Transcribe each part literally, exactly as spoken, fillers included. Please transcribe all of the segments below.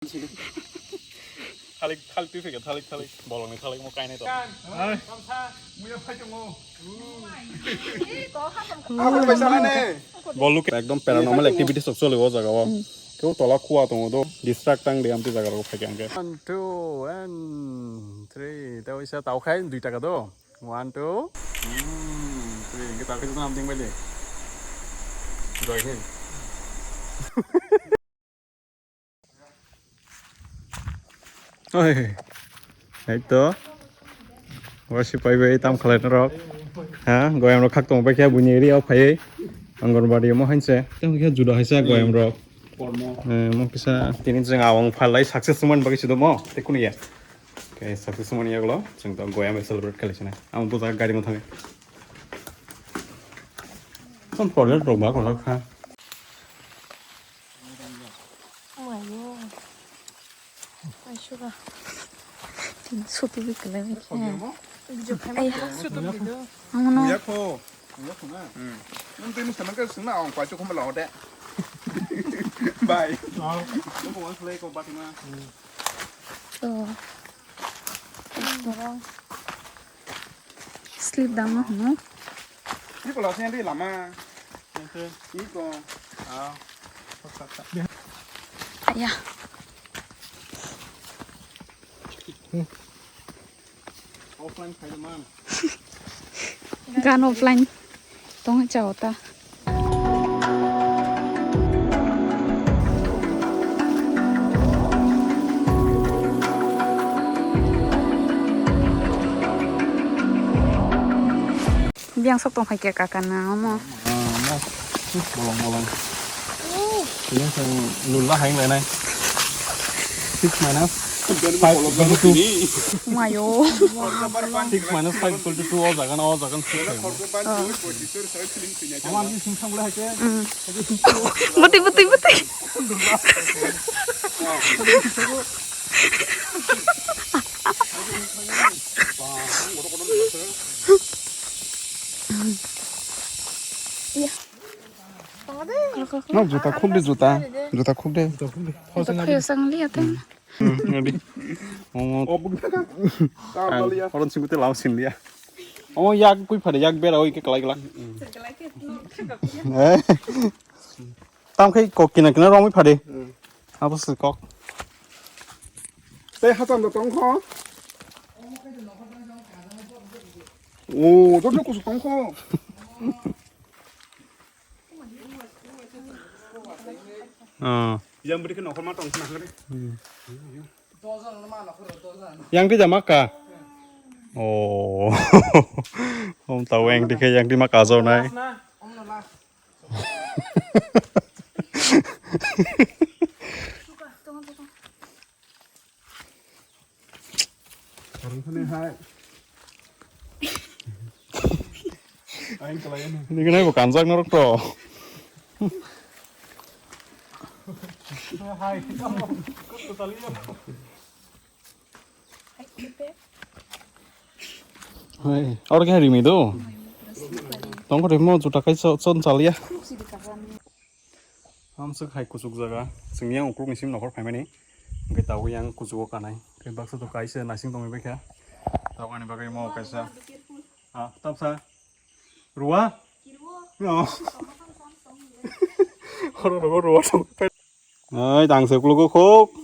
Thalik, thalik twi phika, thalik, thalik. Bolongni thalik mo kainai to. Bol look ekdom paranormal activities rok choli o jaga o. Keu tola khua tongo do. Distract tang de amtwi jaga rok phaikha hwnkhe. One, two, and three. Tei waisa tau khai dui taka do. One, two. Hmm, three. Hwnkhe tau khai jana amting bai de. Doi khai. Oi. Hai to. Wasi pai bai tam khalai norok. Ha, goyam rok khak tong pai khe buini ri o phai. Anganwadi mo hanse. Tamo khe juda haisa goyam rok. Eh, mo kisa tini jeng awang phalai success man bagi sido mo. Te kunu ya. Khe success man ya glo. Jeng to goyam celebrate khalai sina. Amo buja gari mo thang. Son project rok ba ko kha. Mayo. Aisura. Sutu bi kele mi khe. Video khaima sutu video. Amono. Yakho. Yakho na. Hmm. Nung tini sana ka sina ong pa chukho mala hote. Bye. Nung ko wan play ko batima. To. Restaurant. Sleep dang no hino. Iko la sini lama. Iko. Ah. Aya. Offline khai man. Gan offline. Tong chao ta. Biang sok tong phai khe kaka na omo. Ah, omo. Bolong, bolong. Ini sang lula haing lenai. Six minus five equal to two. Mayo. Six minus five equal to two, o jaga na, o jaga na six. Ama ni sing sang le hake. Mm. Bati, bati, bati. Iya. No, juta khub de, juta. Juta khub de. Juta khub de. Juta khub de. Juta khub de. Sang liya te. Hmm, ready. Omo. Oh, buk daga. Ang, oron singkute lam sin liya. Omo yak kui phade, yak bera oi ke kalai kalai. Eh. Tam khai kok kina kina romwi phade. Hmm. Abo se kok. Tei hacham da tong kho. Oh, joto kusu tong kho. Oh. Yang beri ke nokol ma tong khna kare. Hmm. Yang di jama ka. Oh. Om tau yang di ke yang di ma ka jo nai. Orang sana hai. Aing kelayan. Ini kena bukan sak norok to. Hai. Hai, oro khe rimi do. Tongkho rimo juta kai chon chalia. Amswk hai kuchuk jaga. Chwng yang ukluk ni sim nokhor phaimani. Hwnkhe tabuk yang kuchugo kanai. Tei baksa to kaisa naising tongwi baikha. Tabuk ani bagwi mo kaisa. Ah, tamsa. Ruwa? No. Oro rogo ruwa tong. Ai, tang se klugo khok.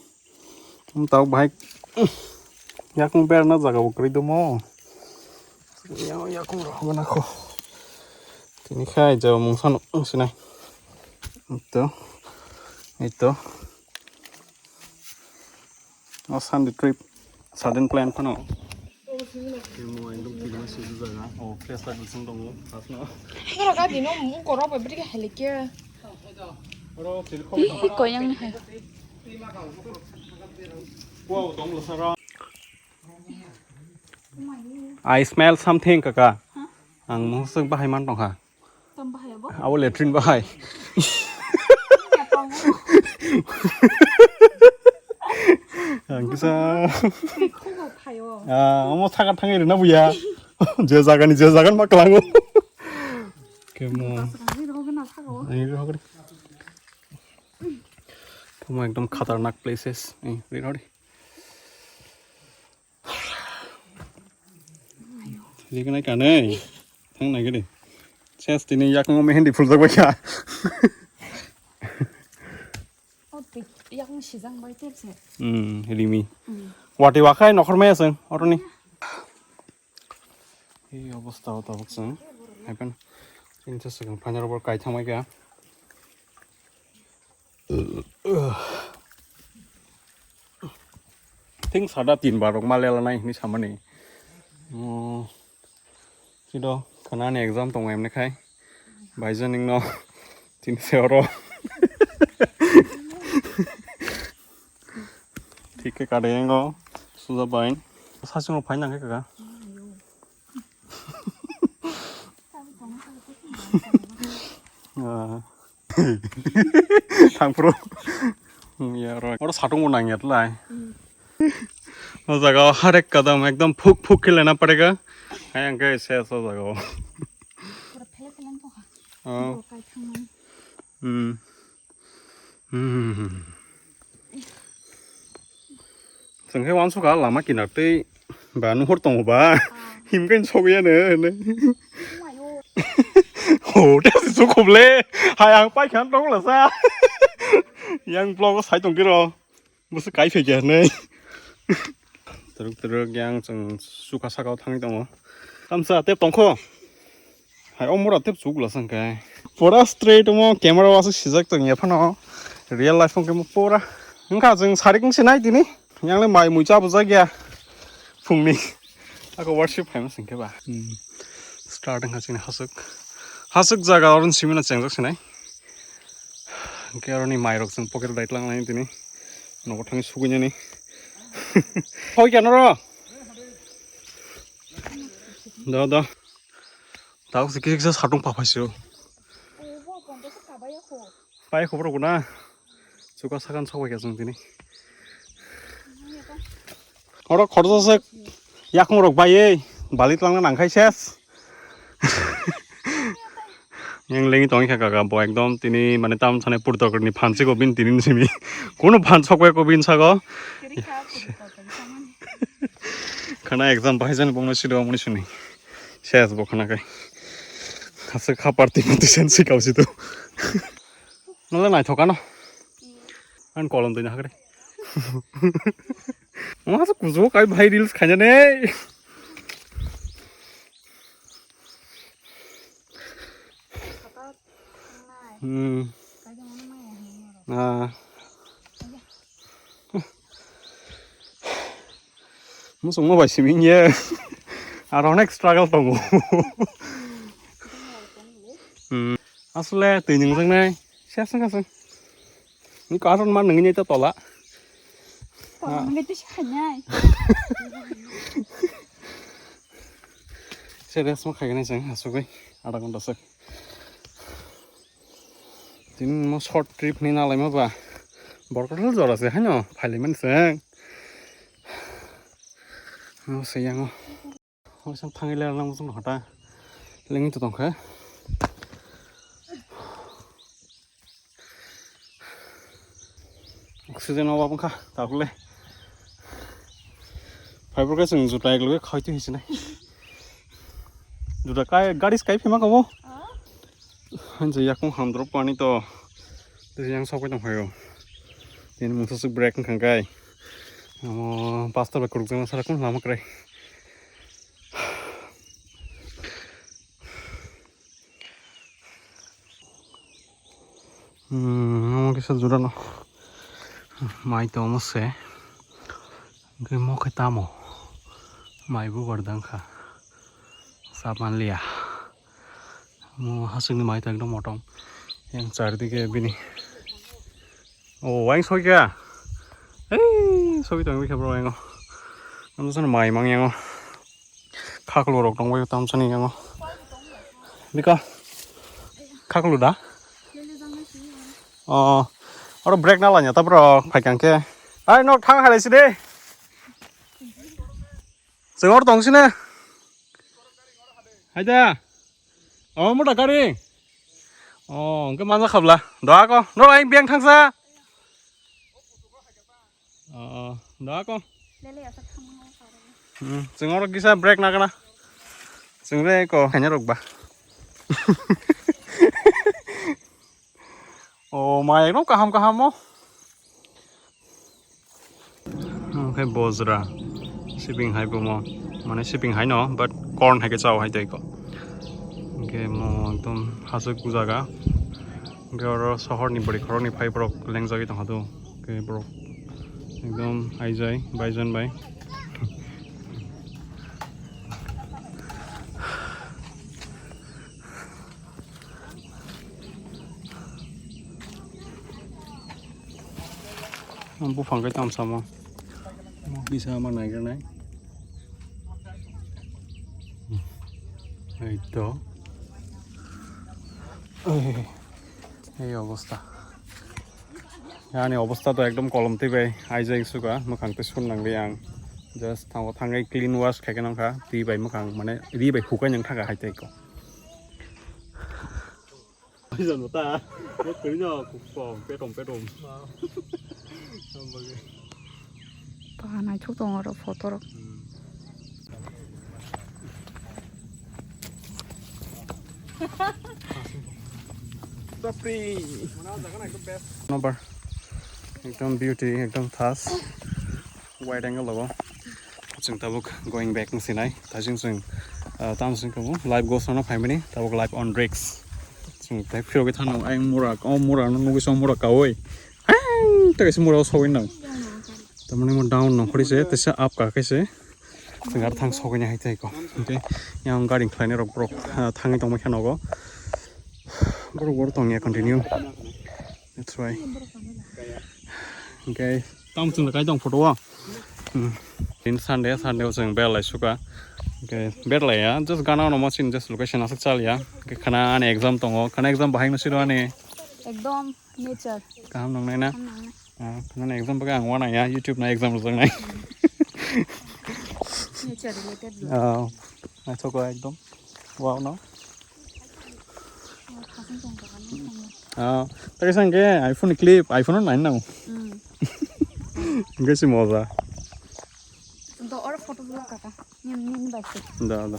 Tau bahai. Yakung berna jaga bo kwrwi domo. Yang yakung rok na kho. Tini khai jao mungsa no sinai. Ito. Ito. O Sunday trip, sudden plan phano. Temo ekdom kidma sijak jaga. O, fresh tak bising tongo, asno. Norok adi no mung korok bai bwrwi khe helikya. Oro phil khok. Hi, hi, koyang ni hai. Wow, tong lo sara. I smell something, kaka. Ang mung sung bahai man tong kha. Tam bahai abo? Abo latrine bahai. Ang kisa. Khugo phaio. Ah, omo saka thangwi rwna buya. Je jagani, je jagani ma klango. Kemo. Ang rwgwna saka o. Ang rwgwna. Omo ekdom khatarnak places. Eh, ri rori. Ri kanai kanai. Thang nai gede. Ses tini yakung me hindi phul jagbai kha. Oh, twi yakung sijang bai tepse. Hmm, rimi. Hmm. Wati wakai nokhor maya seng, oroni. Ei obostha o tabuk chwng haiphano insa swkang phaina rok bo kaithangbai kha. Thing sada tin bar rok ma lelanai hinwi samani. Chwdo khwnani exam tongo hwnwi khai. Baijani no tini se oro. Thik khe kade yango suja bai. Sasung rok phaina khe kaka. Ah. Thangphuru. Ya, roi. Oro satung bo nang ya tlai. O jaga o harek kadam ekdam phuk phuk khe lena parega. Hai ang khe se so jaga o. Oh. Hmm. Hmm. Chwng khe uansukha lama kinar tei ba nuhur tongo ba. Himkhe sogwi ano hwnwi. Ho, tei se sukhup le. Hai ang paikha tong lasa. Yang vlog o sai tong khe ro. Busu kai phai khe hwnwi. Twrwk twrwk yang chwng sukha saka o thangwi tongo. Tamsa tep tongkho. Hai o mura tep chuk lasa hwnkhe. Pura straight omo camera o aswk sijak tong ya phano. Real life hwnkhe mo pura. Wngkha chwng sarik wngse nai tini. Yang le mai mui cha bujak ya. Phungni. Ako worship phaima singkhe ba. Hmm. Start wngkha chini haswk. Haswk jaga oron simina chengjak sinai. Hwnkhe aroni mairok chwng pocket bai tlang laini tini. Nogo thangwi sugui nani. Hoi kya noro? Do, do. Tao se kisa satung pa phaisio. Pai khobor ko na. Chuka sakan sok bai kya chwng tini. Oro khorjasa yakung rok bai ei bali twlangna nangkhai ses. Yang lengi tongkha kaka bo ekdom tini mane tam sane purtokni phansi ko bin tini simi. Kono phan sok bai ko bin sago. Khana exam bahai jani bongno sido muni suni. Ses bo khana kai. Aswk kha party party sen sikau sido. Nole naithok ano. Ang kolom twi nahakre. Mo hasa kujo kai bhai reels khaina ne. Hmm. Ah. Musung mo bai siming ye. Aro onek struggle tongo. Hmm. Asle twi nung jang nai. Siya sung kasung. Ni karon man nung ni to tola. Tola nung itu siya nai. Serious mo khai nai sang asugui. Ada kon dasuk. Tini mo short trip ni nalai ma ba. Borok jora se haino phailai mani se. Mo se yango. Mo sang thangwi le lang mo hota. Lengi to tongkha. Oxygen o wabang kha takle. Phaibrok khe chwng juta eklogwi khaitu hinsinai. Juta kai gari sky phima kabo. Hanse yakung hamdrop pani to. Tei yang sokoi tong phaio. Tini mungsa suk break wngkha kai. Amo pastor bai kuruk jana sara kun lama krai. Hmm, omo kisa jura no. Mai to omo se. Hwnkhe mo khe tamo? Mai bubar dang kha. Sa manliya. Mo hasingni mai to ekdom motom. Yang chardike bini. Oh, waing soi kha. Ei, soi tong bikhe bro yango. Ang sana mai mang yango. Khaklu rok tong bai tam sani yango. Bika. Khaklu da? Oh. Oro break na lanya ta bro, phai kang khe. Ai, nok thang halai si de. Chwng oro tong sini. Haida. Oh, mota gari. Oh, hwnkhe manja khabla. Doa ko. No, ai beng thangsa. Oh, da ko. Lele ya sa thamang ko. Hmm, chwng oro kisa break na kana. Chwng re ko kanya rok ba. Oh, ma ekdom kaham kaham mo. Oke, bojra. Sibing hai bumo. Mane sibing hai no, but corn hai ke chao hai tei ko. Oke, mo ekdom hasuk jaga. Oke, oro sohor ni bwrwi khorok ni phai borok lengjagwi tong hadu. Oke, borok ekdom aijai, baijon bai. Buphang khe tamsamo. Bisa ma naiganai. Ei to. Ei, ei obostha. Yani obostha to ekdom kolom twi bai aijai suka, mwkhang twi sun nangli ang. Just thango thangwi clean wash khai khe nangkha, twi bai mwkhang mane ri bai hukai nang thaka hai tei ko. Jan ta. Kwrwi no kok petom petom. Ba naithok tongo oro photo rok. Number. Ekdom beauty, ekdom thas. Wide angle logo. Chwng tabuk going back wng sinai. Thajing chwng, ah, tamo chwng kamo live ghost no phaimani. Tabuk live on risk. Chwng tai phirogwi thangno ayang mura, o mura no nugwi song mura kawi. Ang ta kaisa mura o sogwi nang. Tamani mo down no khori se, tesa up ka kaise. Chwng ar thang sogwi nai hai tai ko. Okay. Yang gari khlainai rok borok, ah, thangwi tongma khe nogo. Borok borok tongya continue. That's why. Okay. Tamo chwng kai tong photo o. Hmm. In Sunday, Sunday o chwng belai suka. Okay. Belai ya. Just gana no machine just location aswk chal ya. Okay, khana ani exam tongo. Khana exam bahai no siro ani. Ekdom nature. Kaham nang nai na? Kaham nang nai. Ah, khana exam baga ang wana ya. YouTube na exam rwjak nai. Nature related vlog. Ah, naithok ekdom. Wow no. Ah, tei kaisa hwnkhe iPhone ni clip, iPhone no nai nang. Hmm. Hwnkhe se moja. Do oro photo vlog kaka. Nim, nim bai se. Da, da.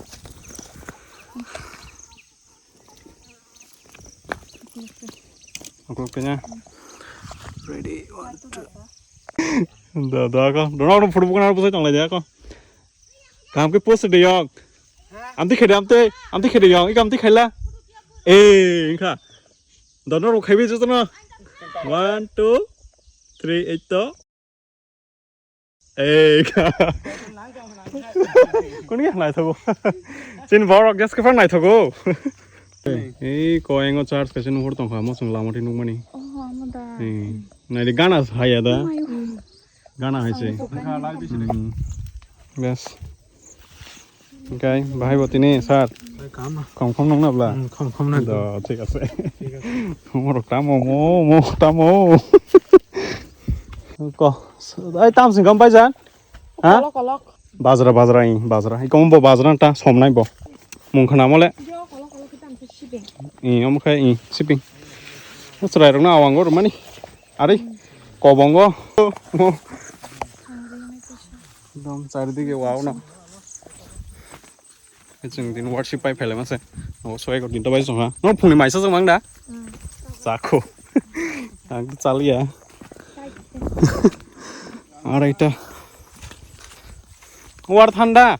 Oke, oke, ya. Ready, one, two. Da, da, ko. Dono, dono, photo bukan harus tong lai ya, ko. Kaham khe post de yok. Amtwi khede, amtwi, amtwi khede yok. Ika amtwi khaila. Eh, inka. Dono ro khaibi jotono. One, two, three, eight to. Eh, ka. Kuni ya naithogo. Chin borok gas kafar naithogo. Eh, ko engo charge kaisa nuhur tongkha, mo chwng lama twi nukmani. Oh, amo da. Eh, nai de gana haya da. Gana hai se. Hmm. Bes. Okay, bahai bo tini, sir? Kam. Khom khom nung na bla? Hmm, khom khom na. Do, thik ase. Thik ase. Morok tamo, mo, mo, tamo. Ko, ai tam sing kam bai jan? Ha? Kolok, kolok. Bajra, bajra, i, bajra. I kom bo bajra ta somnai bo. Mung khana mole. Jo, kolok, kolok, kita amsa shipping. I, om khai, i, shipping. Chwrai rok na awang go mani. Ari, kobongo. Ekdom charidige wow no. Chwng din worship pai phailai mase. O soi ko din to bai song ha. No phungni maisa jong mang da. Chakho. Ang to chaliya. Araita. War thanda.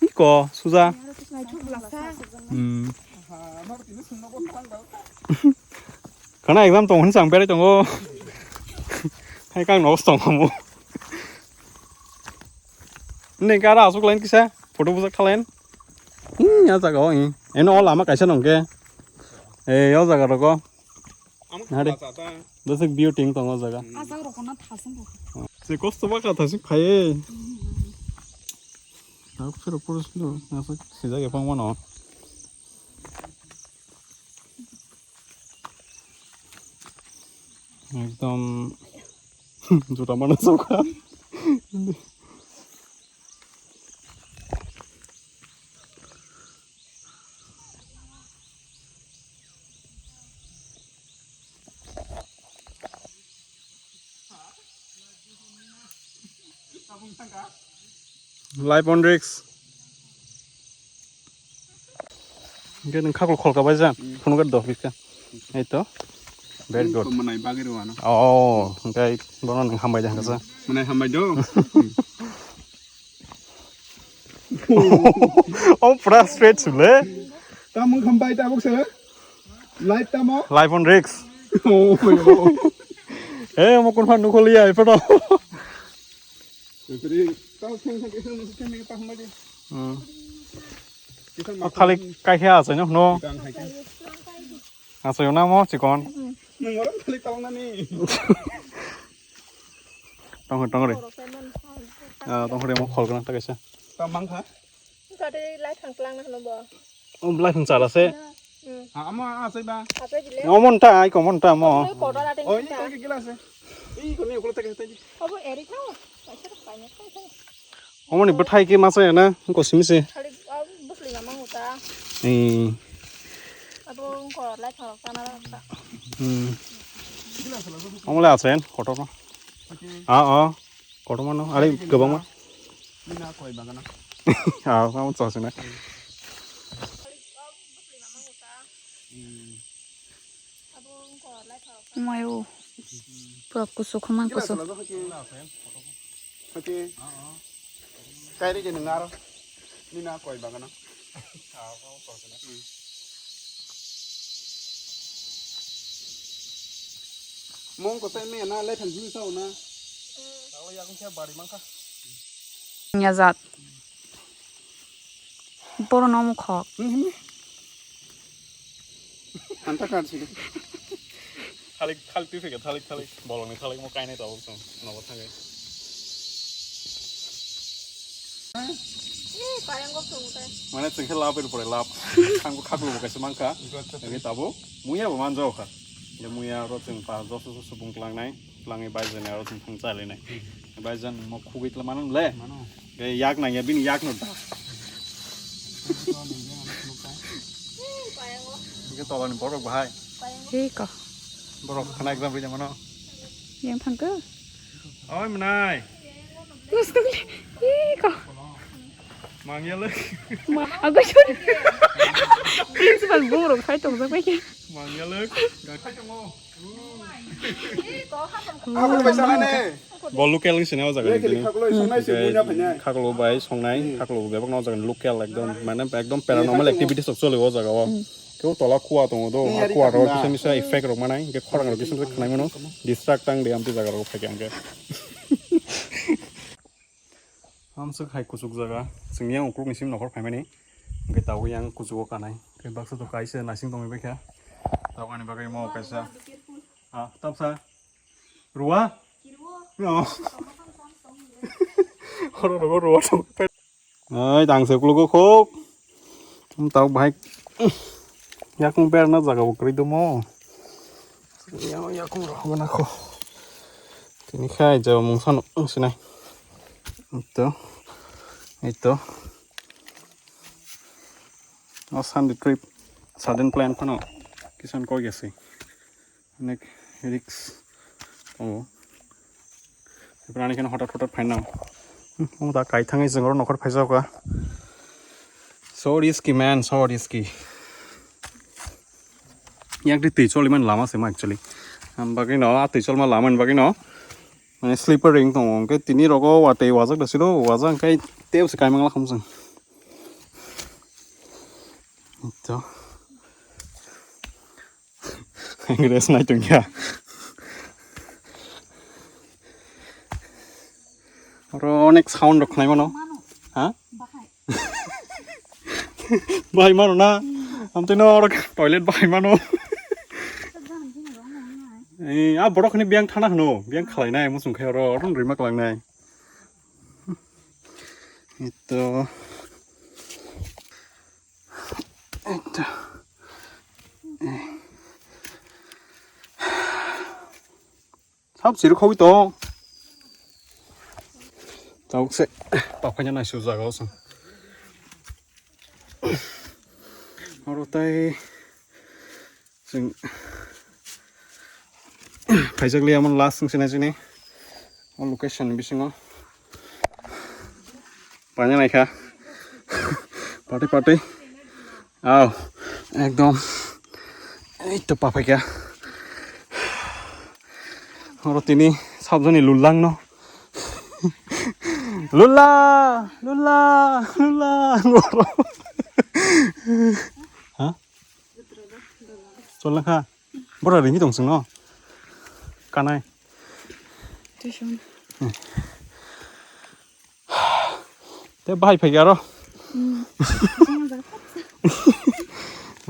Iko suja. Hmm. Khana exam tong hwn chang berai tongo. Hai kang nos tong hamu. Nei kara asuk lain kisa photo bujak thalain. Hmm, ya jaga o, hmm. Eno o lama kaisa nongke. Eh, o jaga rogo. Hari. Dasik view ting tongo jaga. Asuk rokona thasung rok. Se kosto ba ka thasik phaye. Tau phero poro silo, asuk sijak epang mano. Ekdom juta mana sokha. Life on risk. Hingke nung khaklo kholka bai jan, phunukar do bika. Ei to. Very good. Manai bagwi rwano. Oh, hingke bono nung hambai de hingke sa. Manai hambai do. Oh, pura straight sule. Tamung hambai tabuk se. Life tamo. Life on risk. Oh, oh. Eh, mo kun phan nukholiya, ipado. Tao thang thang kisa mo thang kisa hambai de. Hmm. Kisa Oh, thalik kaikhe asai no, no. Kisa hambai de. Asai na mo chikon. Nang orang thalik tao nani. Tong tong re. Ah, tong re mo khol kana ta kaisa. Tamang kha. Tadi lai thang tlang na bo. Om lai thang chala se. Hmm. Ah, ama asai ba. Apa bile? Omon ta ai komon ta mo. Kota la Oi, thang. Oi, kila se. Ih, kau ni ukulele tak tadi. Apa Eric no? Kaisa kaisa. Omoni bwthai khe masa ya na, ko simi se. Khali, ah, bwsli mama huta. Eh. Abo ko lai thang kana ta. Hmm. Omole asen, kotor ma. Ah, ah. Kotor ma no, ari gabang ma. Nina koi bagana. Ah, kamu cosina. Hmm. Mayo. Pura kusu khaman kusu. Hati. Kairi je nengaro. Nina koi bagana. Mong ko sai me na le than jui sao na. Nya jat. Boro no mukhok. Anta kar sini. Thalik, thalik twi phika, thalik, thalik. Bolongni thalik mo kainai tabuk chwng. Nogo thangwi. Mane chwng khe lab ero pore lab. Thangbo khaklo bo kaisa mankha. Ege tabuk. Muya bo manjao kha. Ege muya ro chwng pa joso joso bung klangnai. Twlangwi baijan aro thang thang chalainai. Baijan mo khugwi twla mano le. Mano. Ge yak nang ya bini yak no da. Ge tola ni borok bahai. Hei ko. Borok khana exam rija mano. Yang thang ko. Oi mnai. Hei ko. Mangya le. Ma, agak sorry. Principal borok sai tong jak pai. Mangya le. Ga khai tongo. Bo local ni sini o jaga ni. Khaklo bai songnai, khaklo bebak no jaga ni local ekdom, mane ekdom paranormal activities rok choli o jaga o. Kebo tola kua tongo do, a kua rok kisa misa effect rok manai, hingke khorang rok kisa misa khnai mano, distract tang de amtwi jaga rok phaikhe hingke. Amswk hai kuchuk jaga, chwngni yang ukulukni simi nokhor phaimani, hingke tabuk yang kuchugo kanai, tei baksa to kaisa naising tongwi baikha, tabuk ani bagwi mo kaisa, ah, tamsa, Rua? Oh. Oro rogo rua tong. Ai, tang se klugo khok. Tum tau bahai. Yakung ber na jaga bo kwrwi domo. Yang yakung rogo na kho. Tini khai jao mungsa no sinai. Ito. Ito. O Sunday trip. Sudden plan phano. Kisan koi gesi. Onek risk tongo. Bwrani kheno hotat hotat phainang. Hmm, omo da kai thangwi chwng oro nokhor phaijago. So risky man, so risky. Yak di twi choli man lama se ma actually. Am bagwi no, a twi chol ma lama ni bagwi no. Mane slippery wng tongo. Hwnkhe tini rogo watwi wajak da siro, wajak hwnkhe tei se kaimang la khamsang. Ito. Rest nai tongya. Oro onek sound rok khnai mano. Ha? Bahai mano na? Amtwi no oro toilet bahai mano. Eh, a borok ni biyang thana hwno, biyang khalai nai muchung khai oro, oro rima klang nai. Ito. Ito. Eh. Sab siri khogwi tong. Tabuk se tokhaina nai su jaga o chwng. Oro tai chwng phaijak liya mon last wng sinai chini. O location bisingo. Paina naikha. Pati pati. Aw, ekdom. Ei to papaikha. Oro tini sabjani lullang no. Lulla, lulla, lulla. Ha? Chol kha. Bora ringi tong sung no. Kanai. Tuition. Te bahai phai aro. Hmm.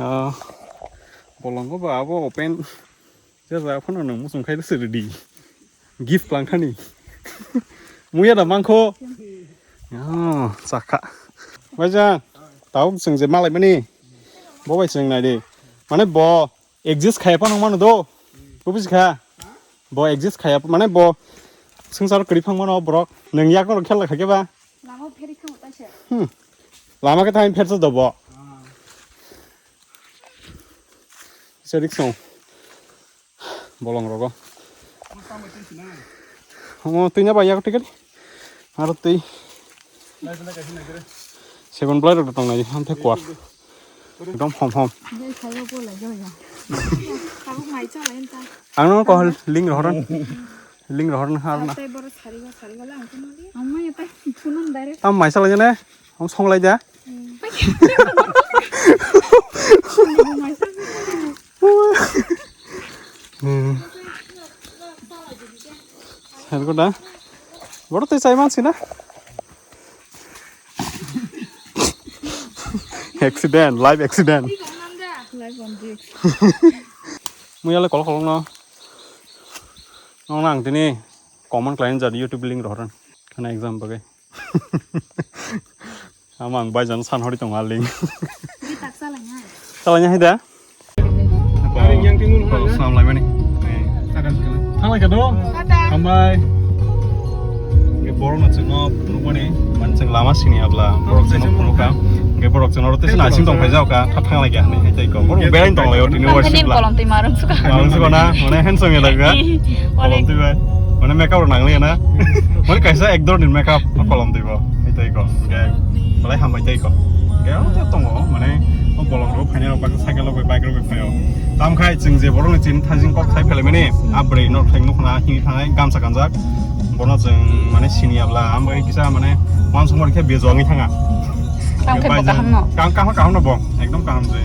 Ah, bolongo ba abo open. Je ja phano nang musung khai se ready. Gift langkhani. Muya da mangkho. Ah, chakha. Bajan, tau sung je malai mani. Bo bai sung nai di. Mane bo exist khaya phano mano do. Bo buji kha. Bo exist khaya, mane bo swngcharo kwrwi phang mano borok. Nwng yak no khel kha khe ba? Lama pheri khe utai se. Hmm. Lama khe thain phersa dobo. Se riksong. Bolong rogo. Omo twi na ba yak tikari. Aro twi. Seven blai rok tong nai, ham the kwar. Ekdom hom hom. Ang no ko link rohor. Link rohor na har na. Am mai sa lai ne. Am song lai da. Hmm. Helko da. Boro tei chai mansi na. Accident, life accident. Life on risk. Mui ale kol kol no. Nong nang tini comment khlaini jani YouTube link rohor. Khana exam bagwi. Ama ang bai jano san hori tongo aling. Di tak salanya. Salanya hai da? Ari yang tingun hana. Salam lai mani. Thanglai ka do. Tata. Hambai. Nge borok no chwngno phunukmani, man chwng lama sini abla, borok chwngno phunuka. Nge borok chwngno rote sini asing tong phai jao ka, thap thanglai ka hani, hai tei ko. Borok berain tong lai o tini worship la. Kolom twi marung suka. Marung suka na, mane handsome ya laga. Kolom twi bai. Mane makeup rok nang liya na. Mane kaisa ek dor ni makeup kolom twi bo. Hai tei ko. Nge balai hambai tei ko. Nge o to tongo, mane o bolong rok phaina rok bak cycle rok bai bike rok bai phaio. Tam khai chwng je borok ni chini thajing kok khai phelai mani, a bwrwi no thai nuk na hini thanai gamsa kanjak. Bono chwng mane sini abla, ambai kisa mane uansukmani khe bejo wngwi thanga. Tamo khe bo kaham no? Kaham, kaham, kaham no bo. Ekdom kaham se.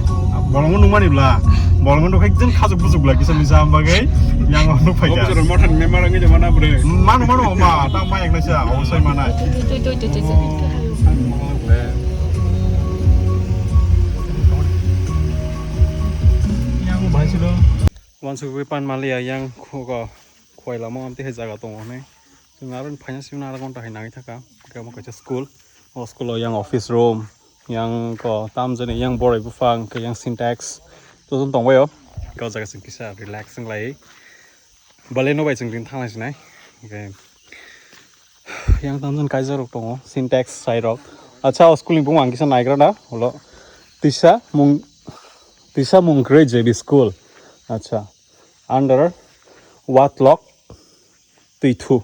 Bolong nung mani bla. Bolong nung khai jeng khajak bujuk bla kisa misa am bagwi. Yang nung phai ja. Officer motor member ngi de mana bre. Mano, mano, ma, ta ma yang nasa, o sai mana. Tui, tui, tui, tui, tui, tui. Yang bai silo. Wansugwi pan maliya yang khugo khwai lama amtwi hai jaga tongo hinwi. Chwng aro phaina simi naro gonta hai nangwi thaka. Hwnkhe omo kaisa school. O school o yang office room, yang ko tamjani yang boroi buphang, hwnkhe yang Sintex. Jotono tongbaio. Hwnkhe o jaga chwng kisa relax wnglai. Baleno bai chwng tini thanglai sinai. Hwnkhe yang tamjani kaijak rok tongo, Sintex sai rok. Acha, o school ni bumung ang kisa naigra na, ulo Tisa Mung-, Tisa Mungkroi J B School. Acha, under Watlok Twithu.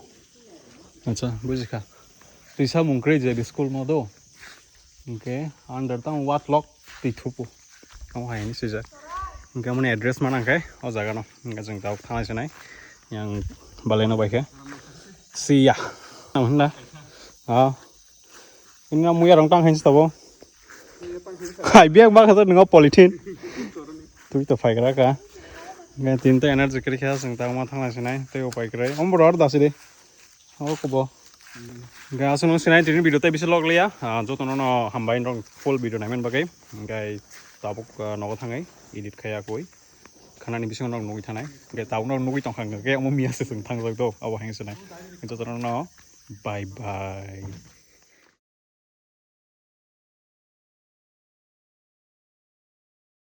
Acha, bujikha. Tisa Mungkroi J B School mo do. Hwnkhe under tamo Watlok Twithupu. Tamo hai hinwi swijak. Hwnkhe amoni address ma nangkhe o jaga no. Hwnkhe chwng tabuk thanglai sinai. Yang baleno bai khe. Siya. Tamo hinda. Ah. Ini muya rong tang hinwi tabo. Hai biak ma khato nungo polythene. Twi to phaigra ka. Ngai tin to energy kri kha chwng tabuk ma thanglai sinai. Tei upai kwrwi. Omo boro dasi de. O kubo. Hwnkhe aswk nung sinai tini video tei bisi log liya. Ah, jotono no hambai nrok full video naiman bagwi. Hwnkhe tabuk, ah, nogo thangwi edit khai akui. Khanani bisingo nog nugwi thanai. Hwnkhe tabuk nog nugwi tongkha hwnkhe omo miya se chwng thangjak do. Abo hai sinai. Jotono no bye bye.